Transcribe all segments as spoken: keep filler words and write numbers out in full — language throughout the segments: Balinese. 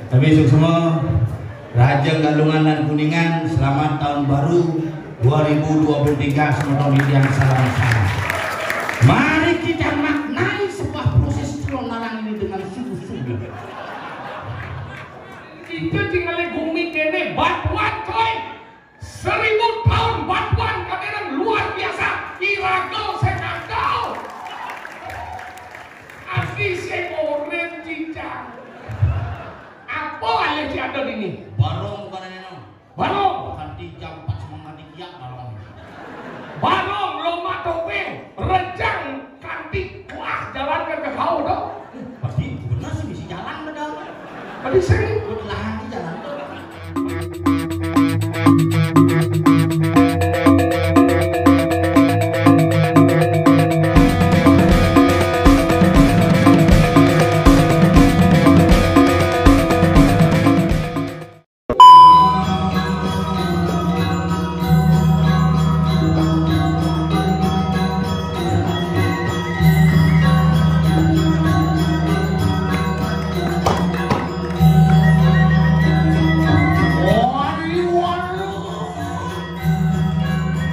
Tapi suksma, Raja Galungan dan Kuningan, selamat tahun baru dua ribu dua puluh tiga, semeton titiang sareng-sareng. Mari kita maknai sebuah proses calonarang ini dengan sungguh-sungguh. Kita tinggal di bumi kene, batuan, coy. Seribu tahun batuan kadénan luar biasa. Iraga sing ada. Asli sing urip, Cicang. Apa alih ci ada dini? Barong bukan enak. Barong. Kanti jam empat semangat dikiak barong. Barong, lomba topeng, rejang, kanti, wah, jalan ke kau tu. Pasti benar sih misi jalan ke dalam. Tadi sing. Udah lah, di jalan tu.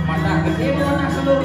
Mata gedé, mata selur.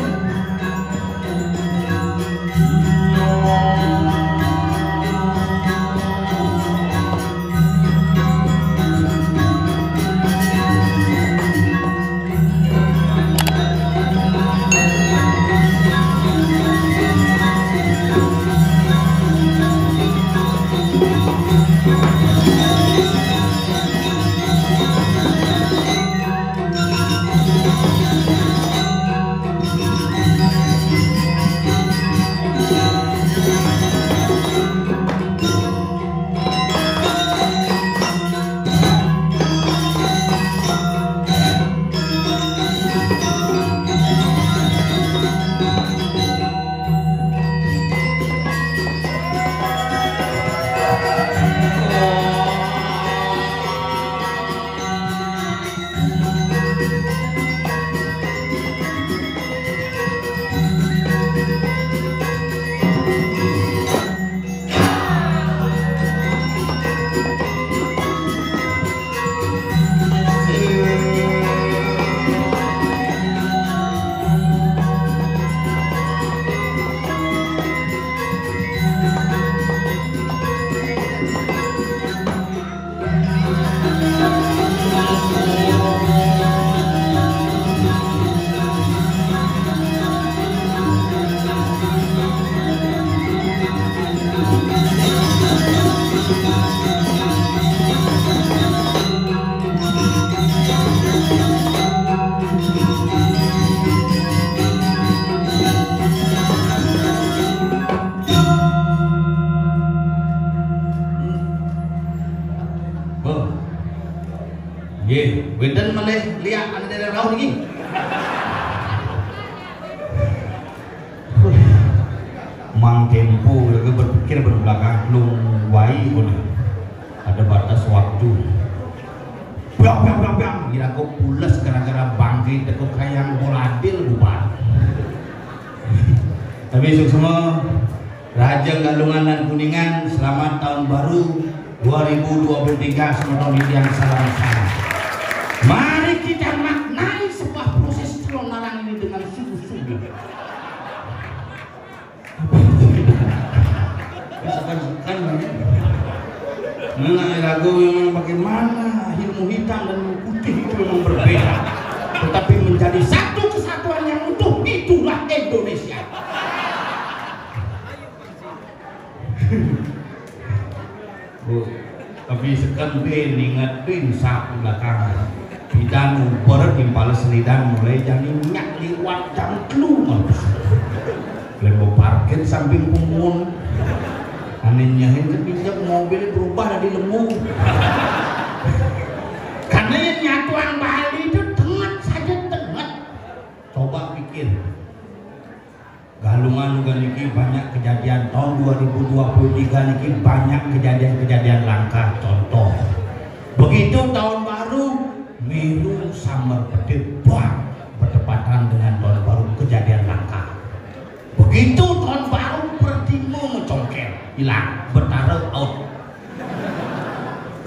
Nggih, wénten malih liak ané rauh niki. Mang Tempo lagi berpikir berbelakang, lung wai pun. Ada batas waktu. Bang, bang, bang, bang. Kira kok pules gara-gara bangke teko kayang boladil bubar. Tapi suksma, Raja Galungan dan Kuningan, selamat tahun baru dua ribu dua puluh tiga, semeton titiang sareng-sareng. Mari kita maknai sebuah proses calonarang ini dengan sungguh-sungguh. Sekan-sekan. Nah, lagu memang bagaimana ilmu hitam dan ilmu putih itu memang berbeda, tetapi menjadi satu kesatuan yang utuh, itulah Indonesia. Bu, tapi sekan bin ingat bin sak belakang. Pidan uber timpal selidan mulai jam minyak liwat jam telu malam. Lebo parkir samping kumun. Ané nyahin ke pinjam mobil berubah dari lemu. Karena yang nyatuan Bali itu tenget saja tenget. Coba pikir. Galungan uga niki banyak kejadian tahun dua ribu dua puluh tiga niki banyak kejadian-kejadian langka. Contoh, begitu tahun baru, miru samber peti bang bertepatan dengan tahun baru, kejadian langka. Begitu tahun baru, pertimo mencongkel, hilang, betara out.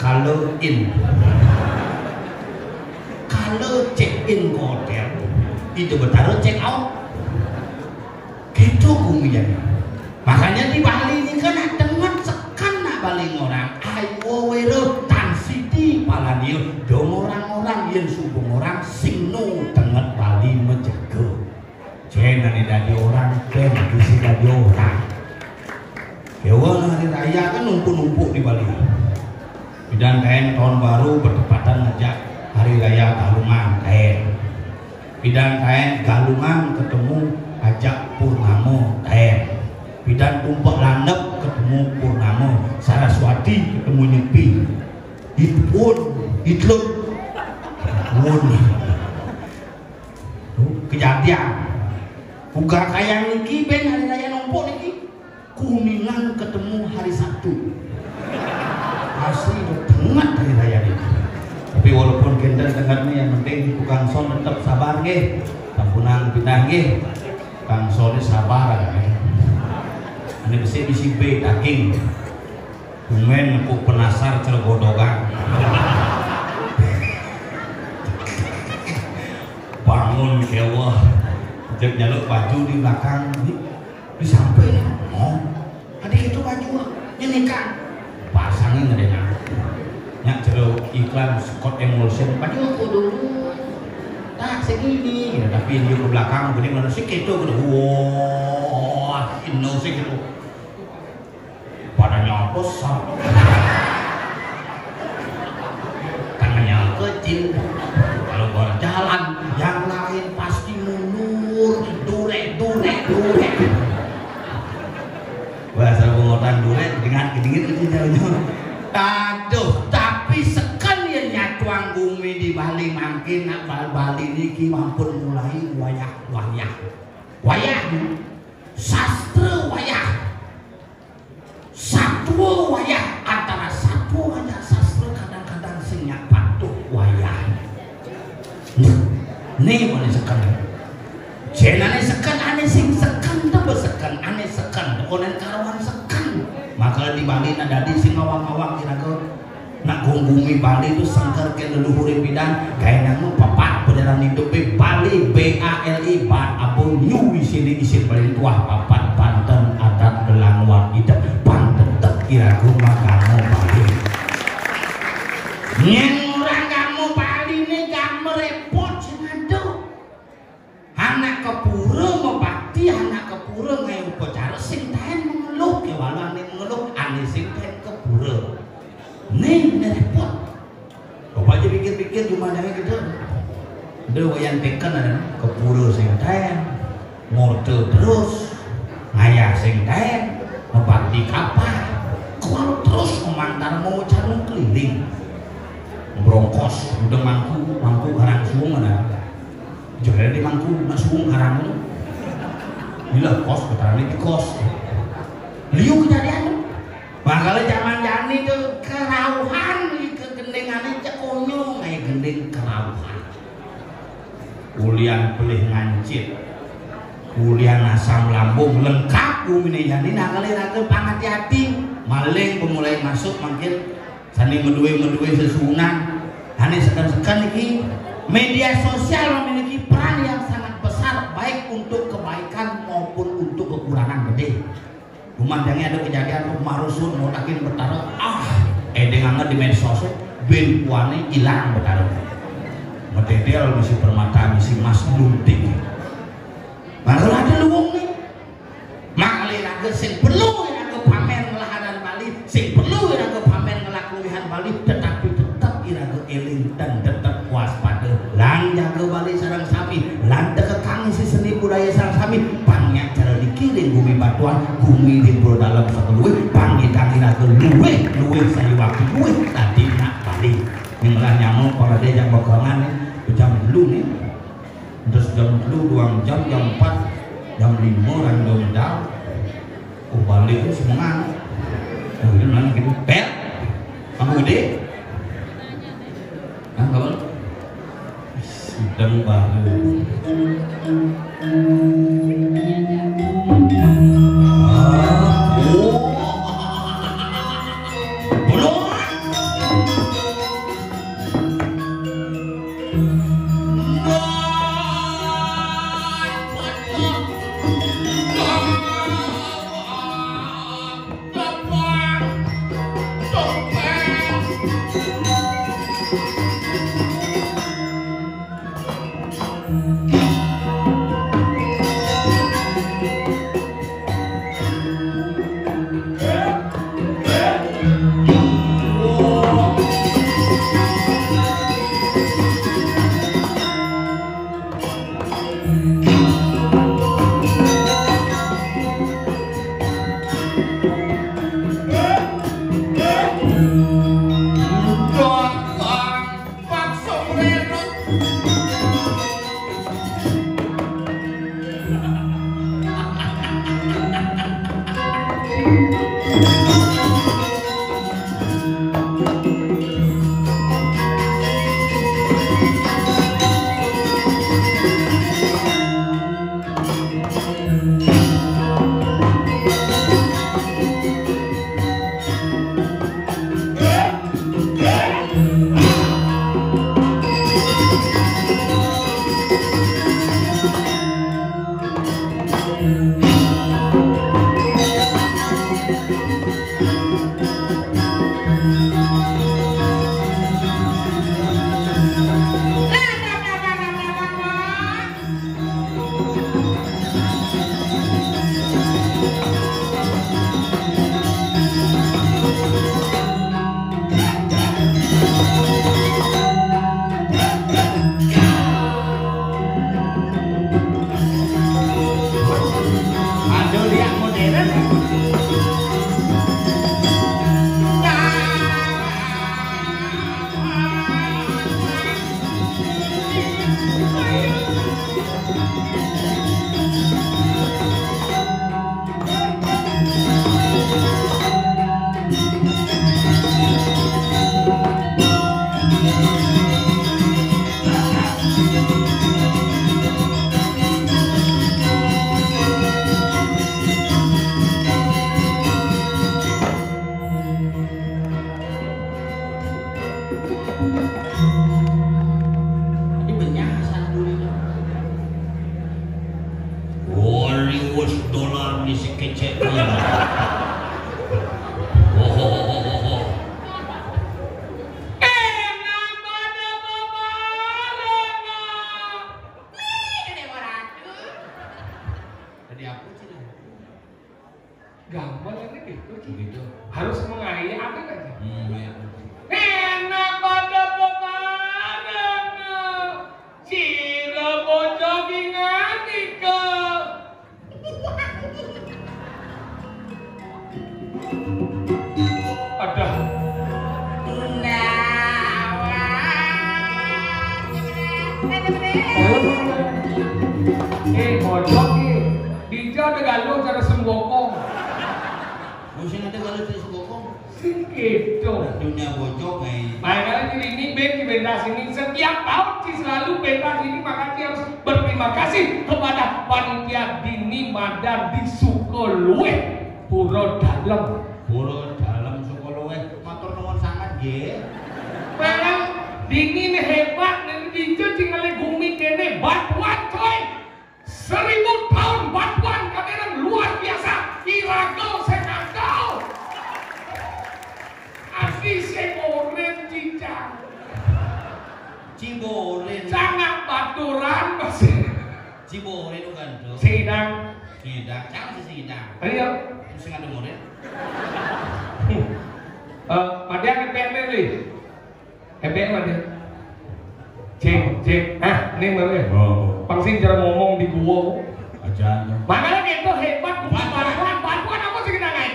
Kalau in, kalau check in ke hotel, itu Betara check out. Gitu kumian. Makanya di Bali ini kan nak tenget seken nak Bali ngorang. Ayo wero tan siti palania dong orang-orang yang subung orang sing no tenget Bali menjaga. Cenah nih dadi orang, cenah bisa dadi orang. Kewan hari raya kan numpuk-numpuk di Bali. Pidan kain tahun baru bertepatan ngajak hari raya Galungan kain. Pidan kain Galungan ketemu ajak Purnama kain. Pidan tumpek landep ketemu Purnama, Saraswati ketemu Nyepi. Itpun, itlun. Pun. Tuh, kejadian. Buka kayang niki ben hari raya numpuk niki. Kuningan ketemu hari Sabtu. Asli banget hari raya niki. Tapi walaupun kenten tengah nih, yang penting tukang son tetap sabar nggih. Sampunang pindah nggih. Tukang son ini sabar ya. Ini besi bisi B daging. Kumen ku penasar ceregodogan. Bangun keweh. Cek jaluk baju di belakang. Ini disampaikan. Oh, tadi itu baju nyenika. Pasangin ngedengar. Nyak jero iklan Scott Emulsion. Baju aku dulu. Tak segini. Ya, tapi dia ke belakang gede mana sih gitu gitu. Wah, ino sih gitu. Pada nyopos. Tangannya kecil. Kalau berjalan yang lain pasti mundur. Durek durek durek. Bahasa pengotan durek dengan dingin itu jauhnya. Aduh, tapi seken ya nyatuang bumi di Bali mangkin nak Bal- Bali niki mampun mulai wayah-wayah. Wayah. Sastra wayah. Satwa wayah antara satwa wayah sastra kadang-kadang sing nyak patuh wayah. Nah, nih mana seken. Jenane seken ane sing seken tebe seken ane seken onen karuan seken. Maka di Bali nak dadi sing ngawang-ngawang iraga. Nak gong bumi Bali tu sengker ke leluhur pidan, kainang mu papat pejalan hidup di Bali, B A L I, bat abang nyuwi sini isin paling tuah papat panten adat belang wang hidup panten tek iraga mah kamu Bali. Nyen orang kamu Bali ni kamu repot sing ada. Anak ke pura mabakti, anak ke pura ngaé upacara, sing taén mengeluh, kéwala ané mengeluh, ané sing taén ke pura. Nih, nih repot. Coba aja pikir-pikir jumah jangan gitu. Udah wayan teken ada ke pura sing taén, ngorta terus, ngayah sing taén, mabakti kapah. Kalau terus memantar mau cara keliling. Brongkos, udah mangku, mangku karang suwung mana? Jare di mangku, nak suwung karang lu. Bila kos, petani di kos. Liu kejadian lu. Makanya zaman jani itu kerauhan di kegendingan ini cek konyol, kayak gending kerauhan. Ulian pelih ngancit. Ulian asam lambung lengkap gumine jani, nah kali raga pangati-ati. Maling pemulai masuk makin Sani medue-medue sesuunan. Ane seken-seken niki, media sosial memiliki peran yang sangat besar baik untuk kebaikan maupun untuk kekurangan gede. Cuman yang ada kejadian tuh marusun mau takin betara, ah, edeng anget di medsos, ben kuane ilang betara. Mededel misi permata misi mas lunting. Baru ada luwung nih. Mangkali raga sing perlu iraga pamer ngelahadan Bali, sing perlu iraga pamer ngelak luwihan Bali, tetapi tetep iraga eling dan tetep waspada. Lan jaga Bali sareng sami, lan tekekang isi seni budaya sareng sami, pang nyak cara dikiring gumi batuan, gumi di Pulo Dalem sakeluwih, pang ngidang iraga luwih, luwih sayu waktu luwih, tadi nak Bali. Ning melah nyamuk para dejak bekongan nih, jam dulu nih. Terus jam dulu, dua jam, jam empat, jam lima orang dong dal. Oh, balik itu semangat. Kemudian mana gitu, pel, kamu gede. Nah, kawan. Sidang baru. Ah, oh. Belum. Aduh, lihat modern. Ini benyah sandulnya. Wah, riwes dolar di sekeceknya. Wohohohoho. Enak pada bebarengan. Wih, ada orang tuh. Tadi apa sih? Gambarannya gitu, Ci. Gitu. Harus mengayakan aja. Hmm, iya. Enak pada bebarengan. Sira bocah ki ngandika. Ada. Eh, bocah ki. Dija ada galuh cara sembokong. Musim ada galuh cara sembokong. Sing gitu. Dunia bocok, eh. Makanya ini, ini ben di pentas ini, setiap tahun sih selalu pentas ini, makanya harus berterima kasih kepada panitia Dini Madan di Sukuluwih, Pura Dalem. Pura Dalem Sukuluwih. Matur nuwun sangat, nggih. Memang Dini ini hebat, dan dicuci oleh bumi kene, batuan, coy. Seribu tahun batuan kadang luar biasa. Iraga sing ngandel. Asli sing oren cincang. Ciboren. Sangat baturan masih. Ciboren ugan tuh. Sidang. Sidang, jangan sih sidang. Ayo. Sing ada murid. Eh, pada yang P M L nih. Hebat, Mas, ya? Cek, cek. Ah, ini baru ya? Oh. Pang sing cara ngomong di gua. Aja, aja. Makanya itu hebat, bukan bantuan. Bantuan apa sih kita naik?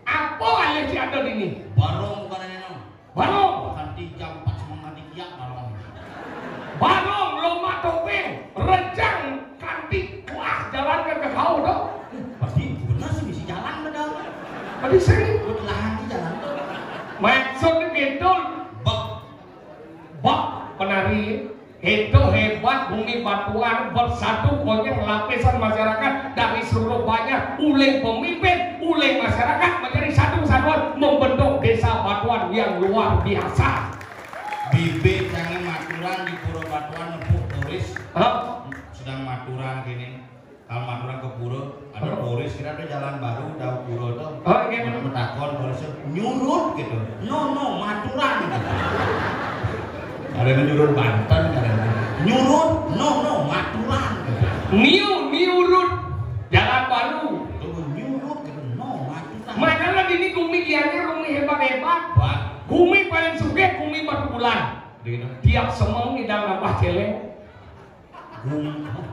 Apa alih si ada di ini? Barong bukan ada nama. Barong. Kanti jam empat setengah tiga barong. Barong, lomba topeng, rejang, kanti, wah, jalan ke kau tuh. Pasti benar sih, bisa jalan padahal. Tadi sing. Udah lahan di jalan tuh. Maksudnya gitu. Bek. Bek penari itu hebat, bumi batuan bersatu, konyol lapisan masyarakat dari seluruh banyak, uling pemimpin, uling masyarakat menjadi satu kesatuan membentuk desa Batuan yang luar biasa. Bibit jangan maturan di Pura Batuan nepuk turis. Hah? Sedang maturan gini. Kalau maturan ke pura, ada polis, kira ada jalan baru, jauh pura tuh. Oh, iya. Mau takon polisnya, nyurut gitu. No, no, maturan gitu. Nyurut Banten kadang. Nyurut, no, no, Maturan. Niu, niurut. Jalan baru. Tuh, nyurut gitu, no, Maturan. Makanya dini gumi Gianyar, gumi hebat-hebat. Wah. Gumi paling sugih, gumi Batubulan. Dina. Tiap semeng ngidang nambah céléng. Gum-, hah?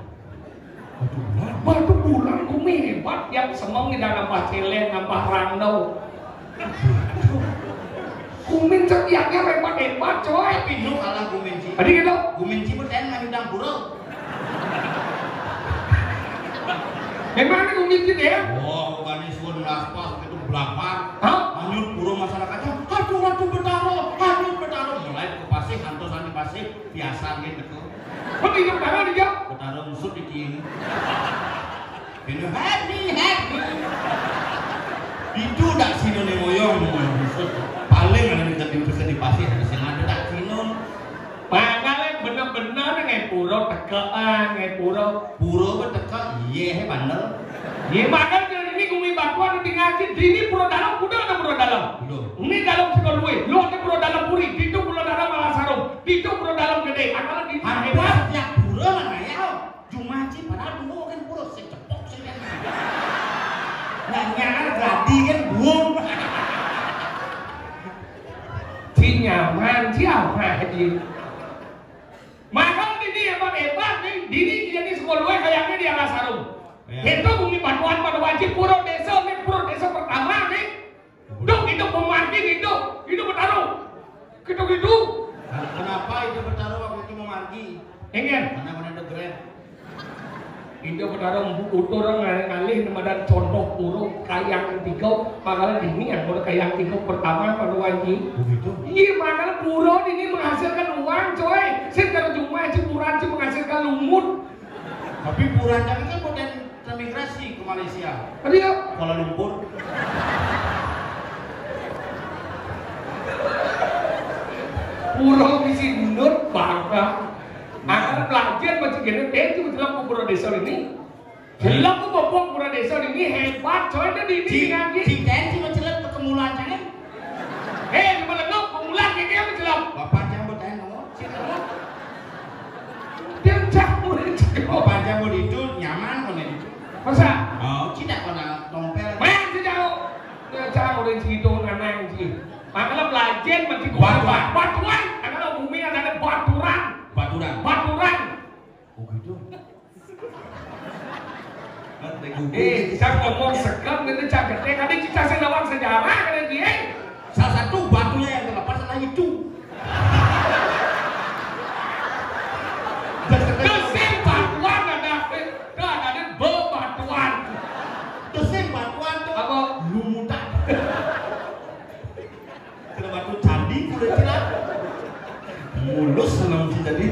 Batubulan? Batubulan gumi hebat, tiap semeng ngidang nambah céléng, nambah randau. Gumi setiapnya hebat-hebat, coy. Tapi nu kalah gumi ci. Tadi gitu. Gumi ci mah téh nganyudang pura. Memang gumi ci téh ya? Wah, bukan suun melaspas gitu belapar. Hah? Hanyut pura masyarakatnya. Aduh, aduh, Betara, aduh, Betara. Mulai ke pasih, antosan di pasih, biasa gitu. Kok di Betara di jam? Betara musut di kieu. Ini happy, happy. Itu dak sino nih moyong, moyong musut. Paling ada minta di pasih, ada sing ada dak sino. Makanya bener-bener ngepuro tekean, ngepuro. Pura wé teka, iya, hé bandel. Iya, makanya ini gumi Batubulan di ngaji, dini Pura Dalem, kudu ada Pura Dalem. Kudu. Ini Dalem Sukawati, lu ada Pura Dalem Puri, ditu Pura Dalem Alasarung, ditu Pura Dalem Gedé, angkala di hampir setiap pura mana ya, oh. Jumaji padahal dulu kan pura sing cepok sing kan. Nah, nyaran gladi kan buang. Ci nyaman, ci apa di. Maka dini hebat-hebat nih, dini jadi sekolah kayaknya di Alasarung. Ya. Itu gumi Batubulan pada wajib pura désa nih, pura désa pertama nih. Duh, itu pemargi itu, itu Betara. Gitu-gitu. Nah, kenapa itu Betara waktu itu memargi? Ingin. Karena mana ada Grab. Itu Betara empu utur ngalih-ngalih nemadan contoh pura Kayang Tiga, makanya dini yang pura Kayang Tiga pertama pada wajib. Begitu. Iya, makanya pura ini menghasilkan uang, coy. Sing terjemah ci pura ci menghasilkan lumut. Tapi pura ci kan bukan transmigrasi ke Malaysia. Tadi ya? Kuala Lumpur. Pura bisi nut bangka. Akan belajar macam gini, eh, itu jelas pura désa ini. Jelas tuh bapak pura désa ini hebat, coy, ada di ini Ci, ngaji. Ci, dan ci mencelat ke kemulan, jangan. Eh, di mana lu? Kemulan, kayak dia mencelat. Bapak jangan bertanya ngomong. Ci, ngomong. Dia campur, campur. Bapak jangan mau di itu, nyaman kok nih. Masa? Oh, ci dak kena tompel. Main sejauh. Dia campur di situ, nganang sih. Makanya belajar masih Baturan. Baturan. Karena bumi ada Baturan. Baturan. Baturan. Oh gitu. Kan teh gugur. Eh, bisa ngomong sekam gitu, cak gede. Tadi kita sing lawan sejarah, kan dia. Salah satu batunya yang terlepas adalah itu. Terus sing batuan ada, eh, ada, ada bebatuan. Terus sing batuan tuh apa? Lumutan. Kena batu candi kuda cilak. Mulus senang sih tadi.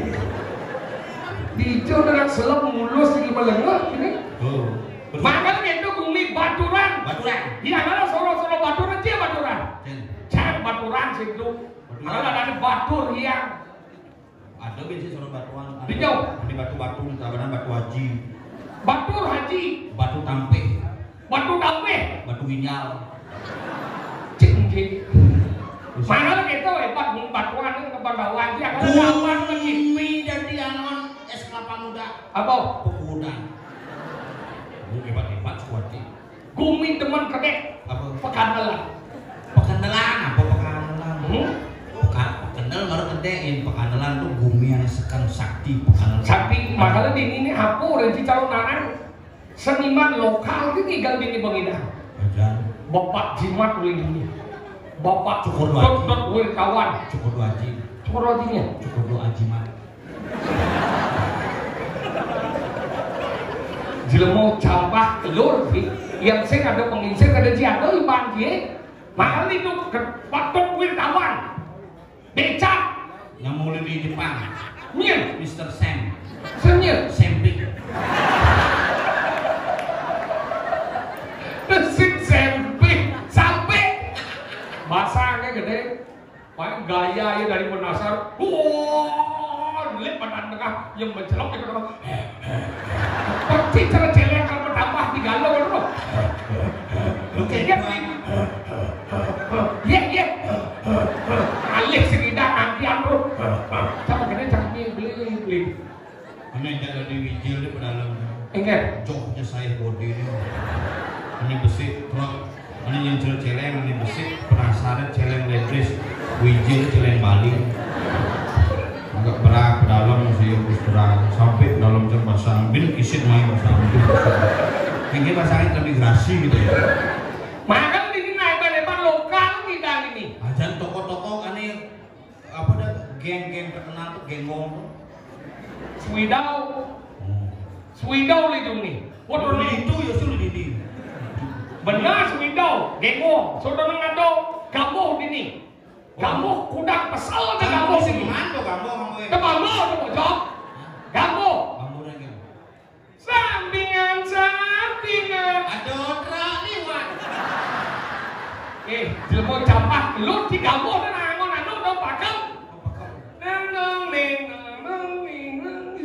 Dijo dengan selem mulus di melengah ini. Oh. Makanya itu bumi Baturan. Baturan. Iya, kalau solo-solo Baturan, dia Baturan. Cen. Cari Baturan situ. Baturan. Kalau ada batur yang ada gé sih sono batuan. Di jauh. Di batu-batu, tabanan batu haji. Batu haji. Batu tampih. Batu tampih. Batu ginjal. Cing, cing. Mana kita hebat batuan ini ke bawah aja. Bumi dari anon es kelapa muda. Apa? Pekudan. Bumi hebat-hebat sekuat. Gumi demen kedék. Apa? Pekanelan. Pekanelan, apa pekanelan? Hmm? Pekan, pekenel baru kedék, yang pekanelan tuh gumi yang sekan sakti pekanelan. Sakti, makanya di ini apa udah di calon anak seniman lokal itu tinggal di ini Bang Ida. Ajan. Bapak Jimat udah ini. Bapak Cukur Dot Dot Wirtawan. Cukur Dua Aji. Cukur Dua Ajinya. Cukur Dua Ajimat. Jelema campah telur sih. Yang sing ada penginsir kada jiado iban kie. Mahal itu ke patok Wirtawan. Becak. Yang mulai di Jepang. Nyil. Mister Sam. Senyil. Sempik. Sing sempik. Sampai. Basahnya gede. Paling gaya ya dari Menasar. Wah, lihat badan tengah yang mencelok di tengah. Persis cara celeng kalau bertambah di galau itu. Oke, iya, iya. Iya, iya. Alih sing idak antian terus. Sama kena cak ni beli beli. Ane jak dadi wijil di pedalem. Enggak. Joknya saya bodi ni. Ane besi truk. Ane nyencel celeng, ane besi penasaran celeng letris. Wijil celeng Bali. Agak berat pedalem sih terus terang. Sampai dalam jam pasang bin kisit main pasang bin. Ini pasangnya ke migrasi gitu ya. Maka di sini naik balik lokal kita ini. Ajan toko-toko ane apa dah geng-geng terkenal tuh geng ngong tuh. Swidau. Hmm. Swidau lidung nih. Waduh, itu ya sulit ini. Benar Swidau, geng ngong. Saudara ngado gamuh dini. Gamuh kudak pesel ada gamuh sih. Gimana tuh gamuh kamu ya? Tebalo tuh bocok. Gamuh. Gamuh dan gamuh. Sampingan, sampingan. Aduh, truk liwat. Eh, jelema campak lu di gamuh dan angon anu dong pakem. Nang nang ning nang nang ning nang.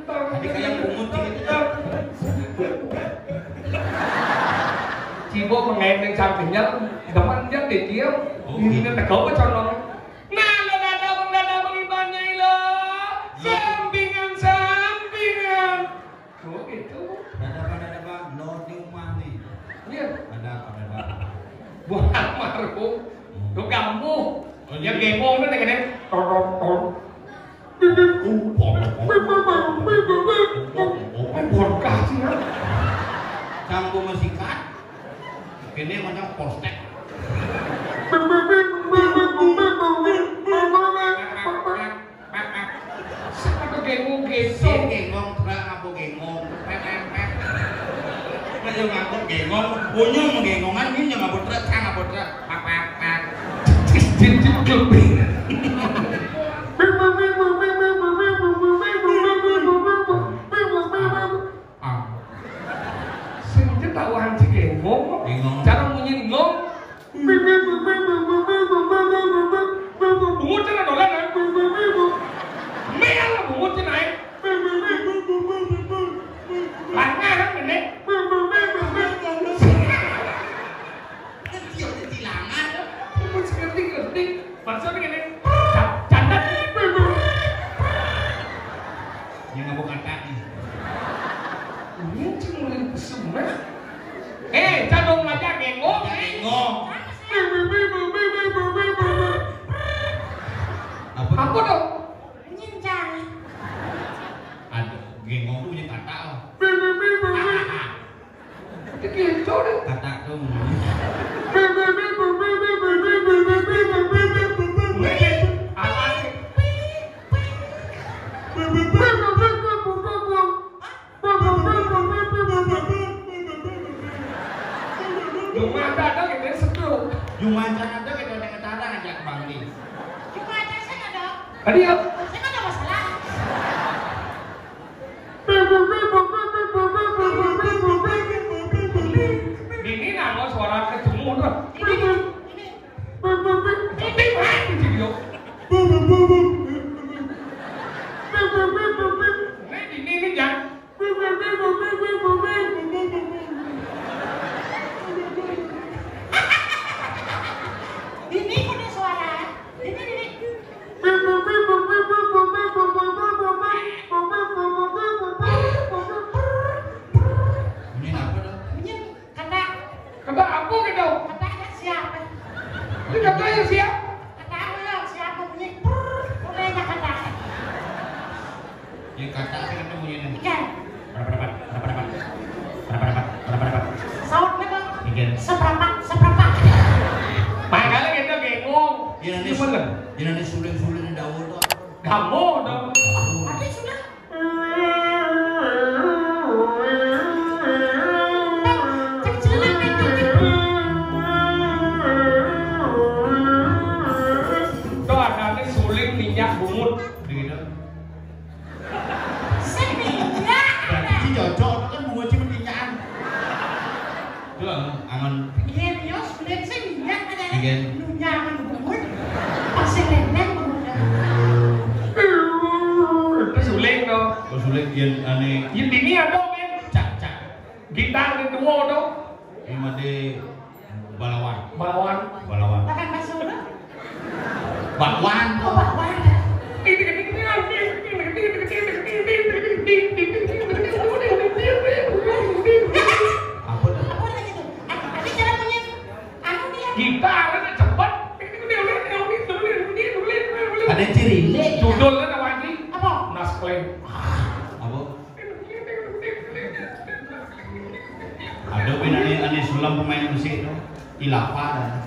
Tadi kayak pungut gitu. Cibo mengeneng sampingnya, depan dia dia. Oh, ini gitu. Tegak apa condong? Nah, lo dada bang dada bang ibannya ilo. Sampingan sampingan. Oh gitu. Dada bang dada bang, lo di rumah nih. Iya. Ada apa dada? Buah almarhum. Lo gamuh. Oh, yang iya. Gembong tuh dengan torong torong. Borkah sih. Canggung mesikat. Kene macam postek. Sing apa gengong gesong? Sing gengong truk apa gengong? Pet, pet, pet. Ayo ngangkut gengong, punya menggengongan ini yang ngabut truk, sang ngabut truk. Pet, pet, pet. Cincin klebing. Ah. Sing aja tahu anjing gengong. Gengong. Cara munyi ngong. Bungut cara dolan kan. Mel bungut cara naik. Langar kan ini. Dia udah dilangar. Bungut seperti ngerti. Maksudnya gini. Ca-, canda. Yang ngabuk kata nih. Ini cuma pesum, nah. Eh, cadong aja gengong. Gengong. Apa? Apa dong? Nyincang. Ada gengong tuh punya kata. Itu gitu deh. Kata tuh. Apa sih? Jumatan ada kita setruk. Jumatan ada kita dengan cara ngajak Bang Lis. Jumatan saya ada. Tadi ya? Saya ada masalah. Ini nama suara kecemur tuh. Ini, ini. Ini mati sih, yo. Ini, ini, ini, jangan. Ini punya suara. Ini, ini. Ini apa dah? Bunyi kata. Kata apa gitu? Kata ada siapa? Ini kata ya siap. Kata apa ya siapa bunyi? Bunyinya kata. Ini kata sih kata bunyi ini. Ikan. Berapa dapat? Berapa dapat? Berapa dapat? Berapa dapat? Saut nih bang. Ikan. Seberapa? Seberapa? Makanya kita bingung. Ini sulit, ini sulit Daud. Kamu dong. Tapi sudah. Tuh ada nih suling minyak bungut. Begitu. Sing minyak. Berarti si cocok kan bungut cuma minyakan. Tuh angan. Iya, iya, suling sing minyak ada. Iya. Minyakan bungut. Pasti lendeng bungut. Terus suling dong. Terus suling yang aneh. Yang ini ada men. Cak cak. Gitar di dua dong. Ini mah di Balawan. Balawan. Balawan. Makan bakso dulu. Bakwan. Oh, bakwan. Apa tuh? Apa lagi tuh? Ada, ada cara punya anu nih ya. Gitar, ada cepet. Ada ciri. Judulnya apa lagi? Apa? Naskleng. Apa? Aduh, pin ane, ane sulem pemain musik tuh. Ilapa dah.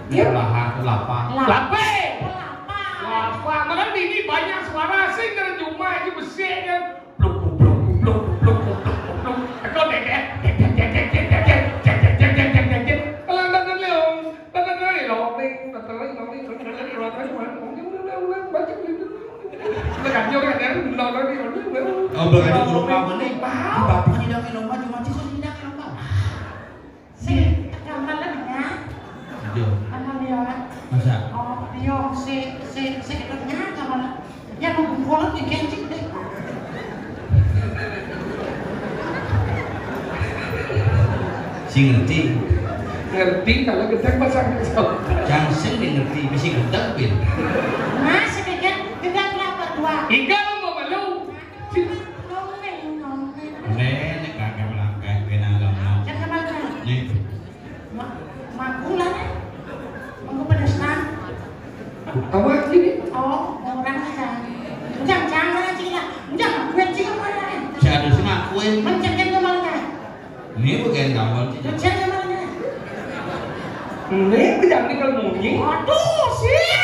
Iya. Ilapa. Lape. Lape. Lapa. Makanya ini banyak suara sing kena cuma aja besi kan. Bluk, bluk, bluk, bluk, bluk. Kalau dek, dek, dek. Kalau ada leong, ada leong, baca gitu. Udah kan, dia udah kan, dia udah kan. Oh, berarti kalau kamu nih, di pabrik tidak minum maju, maju kok tidak minum. Sing gamelan ya. Iya. Ana liya. Masa? Oh, iya, si, si, si gamelan. Ya, nunggu kolot ya, Genji deh. Si ngerti. Ngerti kalau gedang pasang. Yang sing ngerti, mesti gedang, Pin. Mas, gedang, gedang berapa? Dua. Tiga lo mau malu. Nongeng, nongeng. Nek, nek kagak melangkah, kena agama. Jangan makan. Nih. Ma-, mangkulan, eh? Mangku pedes, kan? Apa sih? Oh, orang aja. Jangan, jangan, Cila. Jangan, gue Cila, mana, eh? Saya ada sih ngakuin. Mencet yang kemana, kan? Ini bukan gambar, Cila. Mencet yang mana, kan? Ini jangan tinggal munyi. Aduh, sih.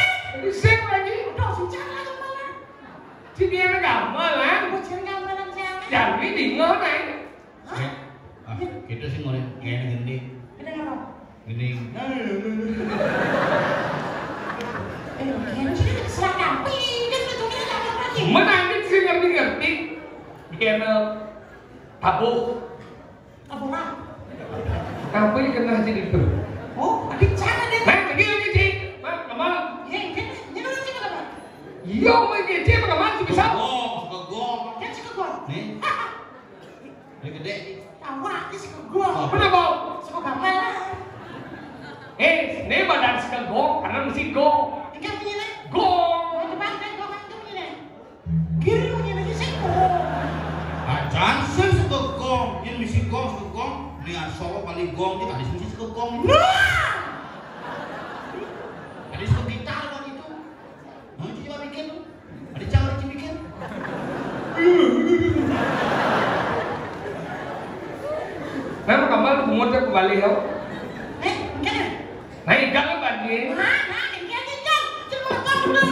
Sip lagi. Aduh, sih, jangan lagi, mana? Si dia gamel, kan? Bocil gamelan siapa? Jami bingung, kan? Hah? Eh, ah, kita sih ngorek kayak gini. Gini apa? Gini. Eh, gini sih, serah kapi, kan betulnya nggak ngerti. Mana ada sih ngerti-ngerti? Dia tabu. Apa, Mak? Apa yang kena sih itu? Oh, adik sana deh. Nah, lagi, lagi, Ci. Mak, Kamal. Iya, iya, iya, iya, iya, iya. Iya, Mak, iya, Ci, apa Kamal sih bisa? Segegong, segegong. Kan segegong. Nih. Ini gede. Tawa, ini segegong. Oh. Kenapa? Segegong apa lah? Eh, ini badan segegong, karena mesti gong. Enggak, begini. Gong. Mau coba, kan, gong, kan, begini. Kiri mungkin aja sego. Acan sing segegong, yang mesti gong segegong, ini asowa paling gong dia tadi sing segegong. Nah! Tadi sego gitar kan itu. Nah, itu coba bikin. Ada cara bikin. Nah, kamu mau kembali ya? Eh, enggak. Nah, ikan apa dia? Nah, nah, ikan, ikan. Cuma makan dulu.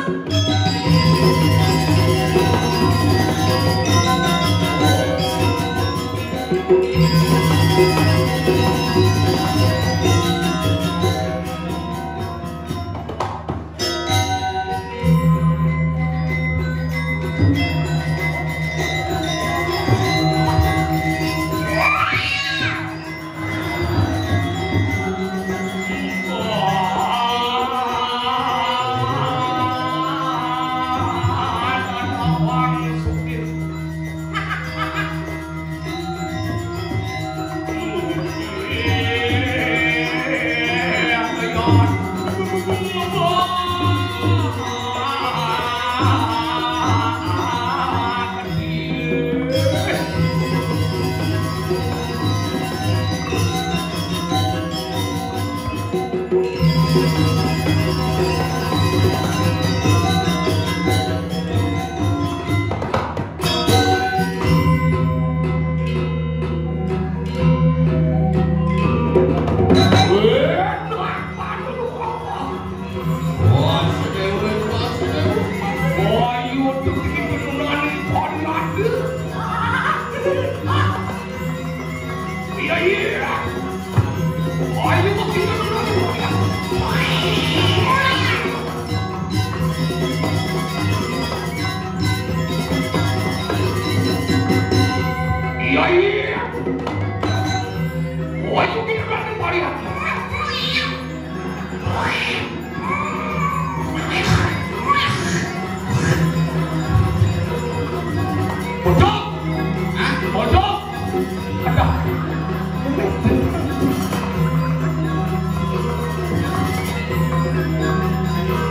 Pojok! Hah? Pojok! Aduh.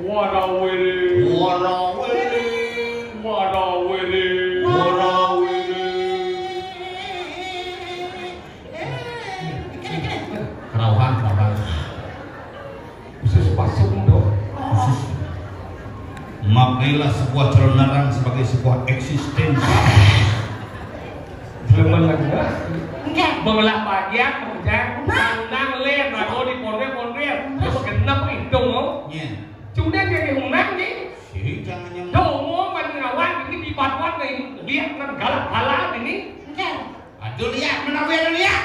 Warawiri. Warawiri. Warawiri. Warawiri. Kerauhan, kerauhan. Khusus pasung dong. Khusus. Maknailah sebuah calon narang sebagai sebuah eksistensi. Belum mengenal. Enggak. Mengelah bagian, mengejar, menang, ler, rago di pondel, pondel. Terus genep itu, loh. Iya. Sudah jadi menang nih. Sih, jangan yang Domo mani ngawak ini dibat-bat nih. Lihat nang galak-galak ini. Enggak. Aduh, lihat, menawi ada lihat.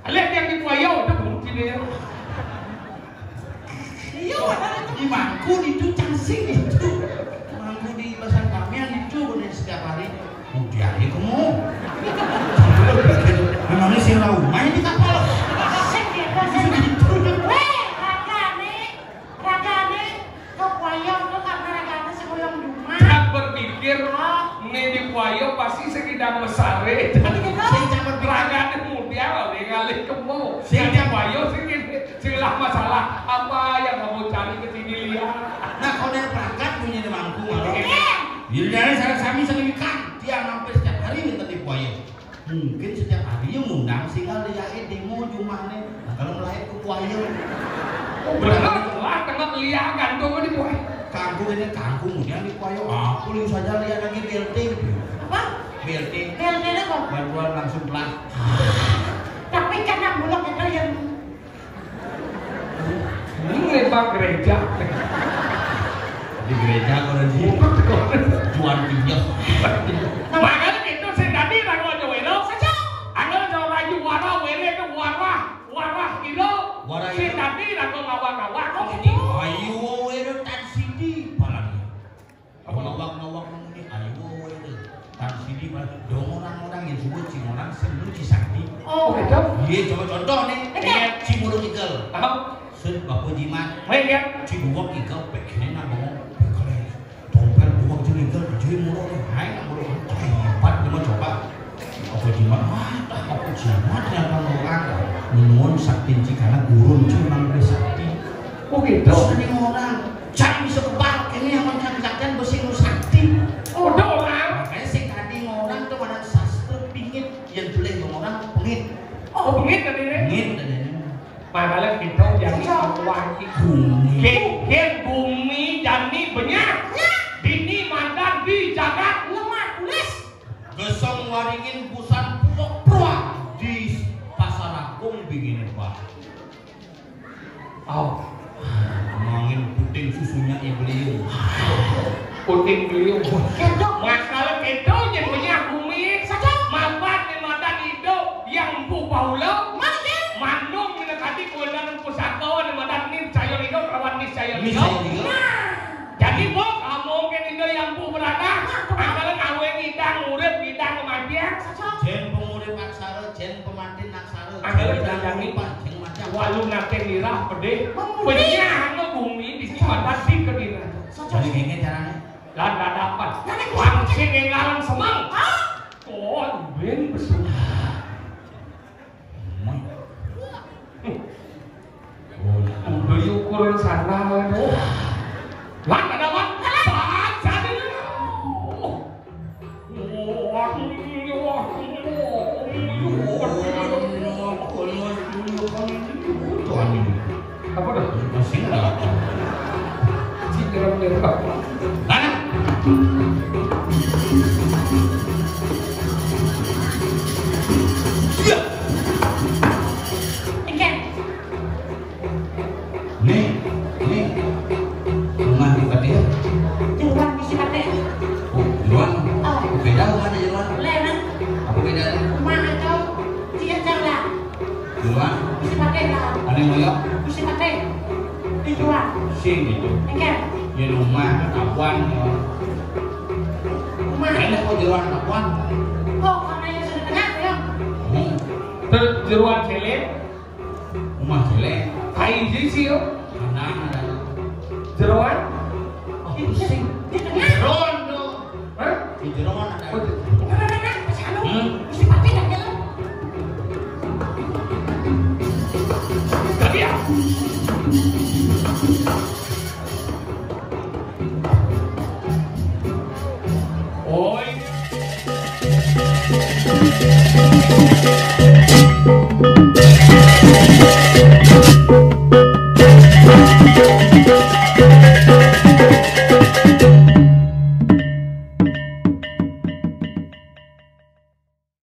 Lihat yang di buaya, udah bunyi dia. Iya, di mangku itu cansing itu. Mangku di pasar Pamean itu, bener setiap hari. Udah ya kamu. Memangnya si Laumai di kapal? Sing gitu, sing gitu. Weh, ragane, ragane, ke buaya itu karena ragane sing oyong di rumah. Tak berpikir, Ah. Nih di buaya pasti sekitar mesare. Tapi kita Sing tak berpikir. Ragane mudial, ngalih kemo. Sing Yang di tak buaya sing ini, sing lah masalah. Apa yang kamu cari ke sini, Lia? Nah, kau dari perangkat punya di mangku, malu. Iya. Jadi dari sareng sami sing ikan, tiang hampir setiap hari minta di buaya. Mungkin setiap hari yang ngundang sehingga Lia demo jumahnya. Nah, kalau mulai ke buaya. Oh, bener, lah, tengah Lia gantung di buaya. Kangku ini, kangku, kemudian di buaya. Aku lihat saja Lia lagi B L T gitu. Apa? B L T. B L T apa? Bantuan langsung pelan. Tapi karena bulog itu yang Ini ngepak gereja. Di gereja kalau di Tuhan pinjam. Makanya itu sing dadi rago aja welo. Saja. Angel aja laju warah wele itu warah. Warah gitu. Warah Sing itu. Dadi rago ngawak-ngawak. Oh, gitu. Ayo wele tan sidi. Palan. Apa? Ngawak-ngawak muni, ayo, itu. Tang sini, Pak. Dong orang-orang yang sebut si orang sing nuju sakti. Oh, gitu? Iya, coba contoh nih. Iya. Si Murung Igel. Apa? Sun Bapak Jimat. Baik, ya. Si Duwak Igel, pekene nak ngomong, pekene. Dompet Duwak Jimat Igel, jadi Murung nih. Hai, nak Murung. Hebat, dia mau coba. Apa Jimat? Wah, tak apa Jimat, ternyata orang. Nuwun sakti, Ci, karena guru, Ci, memang boleh sakti. Oh, gitu? Terus ini orang. Cak bisa kebal, ini yang macam kejadian besi nu sakti. Oh, udah orang. Makanya sing tadi orang tuh ada sastra pingit, yang boleh orang pengit. Oh, pengit tadi ini. Pengit tadi ini. Makanya kita jadi Cocok. Wangi. Bumi. Geger bumi jani benyah. Ya. Dini mandan di jagat. Lemah tulis. Gesong waringin busan puwek pruwak di Pasar Agung bingine, Pak. Oh. Mangin puting susunya ibliu. Puting beliung. Kedo. Masalah kedo yang punya bumi. Saja. Mabat ni madan hidup yang empu bahula. Mana dia? Mandung ni kati kuanan pusaka ni madan ni cahaya hidup, rawan ni cahaya hidup. Ni cahaya hidup. Nah. Jadi, Bok, kamu mungkin itu yang bu berada. Nah, coba. Angkala ngawe ngidang urip, ngidang kematian. Saja. Jen pengurip aksara, jen pemati aksara. Angkala jen ngidang terjadi. Urip, jen kematian. Walu nate mirah pedih. Mengurip. Penyah no bumi di sini mati kedina. Saja. Jadi gini caranya. Lan dadapan. Nah, nah, wangsit enggalan semeng. Hah? Oh, ben besu. Udah ukuran sana, kan? Lan ada, Wan. Lan, jadi. Wah, ini, wah, ini, wah, ini, wah, ini. Tuhan ini. Apa dah? Masih nggak? Cik, dalam dia. Mana? Iya. Engke. Nih, nih. Rumah di Patih. Di rumah di Patih. Oh, di rumah. Oh. Beda rumah di rumah. Lain, ah. Apa bedanya? Rumah itu dia jalan. Di rumah. Di Patih lah. Ada yang loyok? Di Patih. Di rumah. Sing gitu. Engke. Di rumah, kapan? Rumah. Ada kok di rumah, kapan? Oh, karena yang sudah kenal, ya. Hmm. Terus jeruan cele. Rumah cele. Ai sih, yo. Mana ada? Jeruan? Oh, pusing. Jeruan tuh. Hah? Di jeruan ada. Oh, di- Hmm? Mesti pakai dah, ya. Tapi ya.